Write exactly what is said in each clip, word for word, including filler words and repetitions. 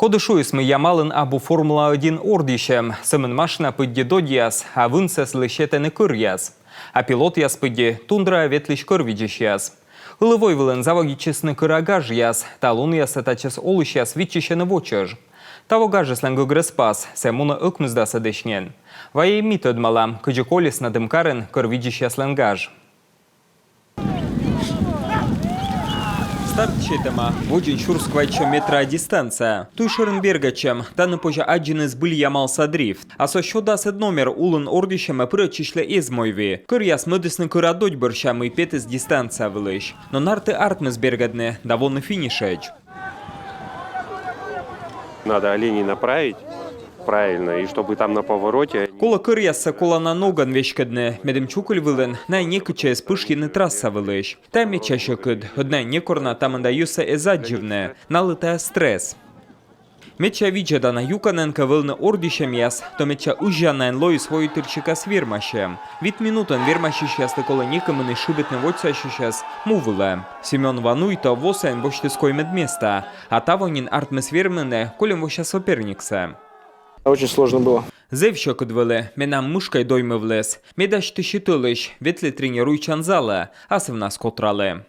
Коді шуис, мый Ямалын абу Формула один ордйысьӧм? Сӧмын машина пыдди додьяс, а вынсӧ сылы сетӧны кӧръяс. А пилотъяс пыдди тундраӧ ветлысь кӧрвидзысьяс. Ылі войвылын заводитчисны кӧра гажъяс. Талунъясӧ татчӧс олысьяс виччысьӧны во чӧж. Таво гажыслӧн гӧгрӧс пас, сійӧ мунӧ ӧкмысдасӧдысь нин. Вайӧ и ми тӧдмалам, кыдзи колис на Дымкарын кӧрвидзысьяслӧн гаж. Старт сетӧма. Водзын сюрс квайтсё метра дистанция. Туй шӧрын бергӧдчӧм. Тані позьӧ аддзыны збыль Ямалса дрифт. А со сё дасӧд номер улын ордйысьӧмӧ пырӧдчысьлы эз мойви. Кӧръяс мӧдісны кӧра додь бӧрся, мый петіс дистанция вылысь. Но нарті артмис бергӧдны да воны финишӧдз. Надо оленей направить правильно, и чтобы там на повороте... Колӧ кӧръяссӧ колана ногӧн веськӧдны, медым чукыль вылын найӧ некытчӧ эз пышйыны трасса вылысь. Тайӧ медся сьӧкыд, ӧд найӧ некор на та мында йӧзсӧ эз аддзывны, налы тайӧ стресс. Медся видзӧдана юкӧнӧн кӧ вӧліны ордйысьӧмъяс, то медся ыззанаӧн лоис войтырсикас вермасьӧм. Вит минутӧн вермасьысьяслы колӧ некымынысь шыбитны водзсасьысьӧс му вылӧ. Семён Вануй то во сайын босьтіс коймӧд места, а таво нин артмис вермыны кольӧм вося соперниксӧ. Очень сложно было. Зэв сьӧкыд вӧлі, менам мышкӧй доймывліс. Ме дасьтыси тӧлысь, ветлі тренируйтчан залӧ, асывнас котралі.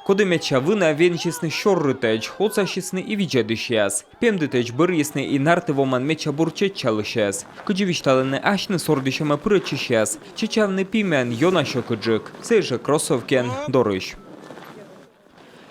Коді медся вынӧ, вензисны сёр рытӧдз, отсасисны и видзӧдысьяс. Пемдытӧдз бӧрйисны и нарті вомӧн медся бур чеччалысьӧс. Кыдзи висьталӧны асьныс ордйысьӧмӧ пырӧдчысьяс, чеччавны пимӧн ёна сьӧкыдджык, сійӧ жӧ кроссовкиӧн дорысь.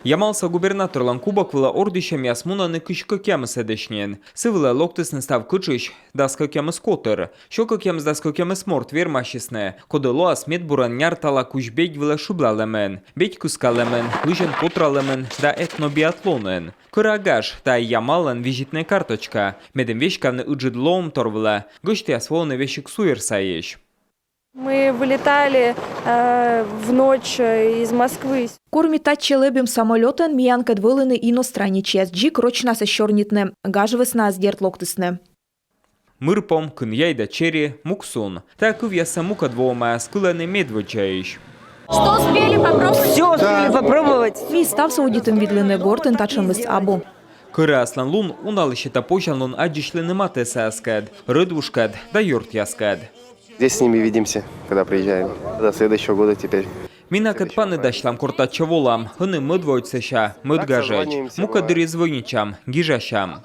Ямалса губернаторлӧн кубок вылӧ ордйысьӧмъяс мунӧны кызь кӧкъямысӧдысь нин. Сы вылӧ локтісны став кытшысь дас кӧкъямыс котыр. Сё кӧкъямыс дас кӧкъямыс морт вермасисны, коді лоас медбурӧн няртала кузь бедь вылӧ шыблалӧмын, бедь кыскалӧмын, лызьӧн котралӧмын да этнобиатлонын. Кӧра гаж — тайӧ Ямаллӧн визитнӧй карточка. Медым веськавны ыджыд лоӧмтор вылӧ, гӧсьтъяс воӧны весиг суйӧр сайысь. Мы вылетали э, в ночь э, из Москвы. Кор ми татчӧ лэбим самолётӧн, миянкӧд вӧліны иностранецъяс, дзик рочнас эз сёрнитны, гаж вӧснаыс, дерт, локтісны. Мырпом, кын яй да чери, мук сун. Тайӧ кывъяссӧ мукӧд воӧмаяс кылӧны медводдзаысь. Что успели попробовать? Все успели попробовать. Ми ставсӧ удитім видлыны, гортын татшӧмыс абу. Кӧраяслӧн лун уналысь сетӧ позянлун аддзысьлыны матыссаяскӧд, рӧдвужкӧд да ёртъяскӧд. Здесь с ними видимся, когда приезжаем. До следующего года теперь. Ми накӧд паныдасьлам, кор татчӧ волам, ӧні мӧд воӧдз сэсся мӧд гажӧдз. Мукӧд дырйи звӧнитчам, гижасям.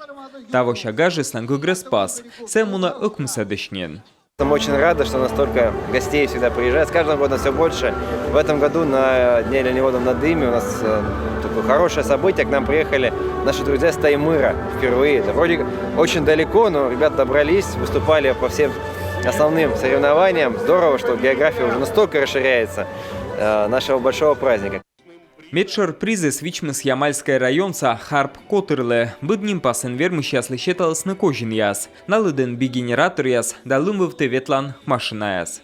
Тавося гажыслӧн гӧгрӧс пас, сійӧ мунӧ ӧкмысӧдысь нин. Мы очень рады, что у нас столько гостей всегда приезжает. С каждым годом все больше. В этом году на Дне оленевода на Дыме у нас э, такое хорошее событие. К нам приехали наши друзья с Таймыра впервые. Это вроде очень далеко, но ребята добрались, выступали по всем основным соревнованиям. Здорово, что география уже настолько расширяется э, нашего большого праздника. Медшӧр призыс вичмис Ямальскӧй районса Харп котырлы. Быд нимпасын вермысьяслы сеталісны козинъяс, на лыдын би-генераторъяс да лым вывті ветлан машинаяс.